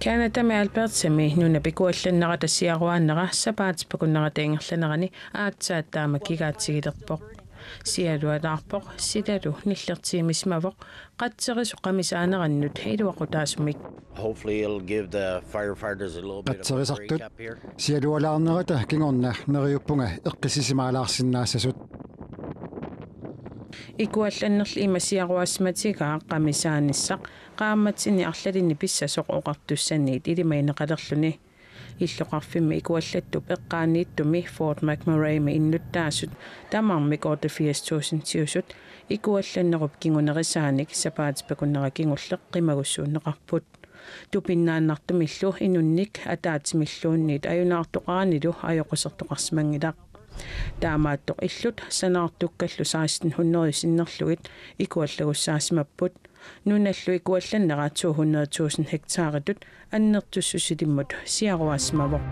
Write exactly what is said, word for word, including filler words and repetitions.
Canadami Albertami nunap ikuallannerata siaruaannera sapaatip akunnerata ingerlanerani aatsaat taama kigaatsigilerpoq. Sialualaarpoq silalu nillertiimisimavoq qatserisut qamisaanerannut iluaqutaasumik. Hopefully it'll give the firefighters a little bit of a break Qatserisartut up here. Sialualaarnerata kingorna neriuppunga eqqissisimaalaarsinnaassasut. Ikuallannerli ima siaruassimatigaa qamisaanissaq qaammatini arlalinni pissasoq oqartussaniit ilimagineqalerluni. Illoqarfimmi ikuallattup eqqaaniittumi Fort McMurraymi innuttaasut tamarmik otteogfirs tusindiusut ikuallannerup kingunerisaanik sapaatip akunnera kingulleq qimagussuunneqarput. Tupinnaannartumillu inunnik ataatsimilluunniit ajunaartoqaranilu ajoqusertoqarsimanngilaq. Taamaattoq illut sanaartukkallu seksten hundrede sinnerlugit ikuallagussaasimapput. Nunallu ikuallannera to hundrede tusind hektaritut annertussusilimmut siaruaasimavoq.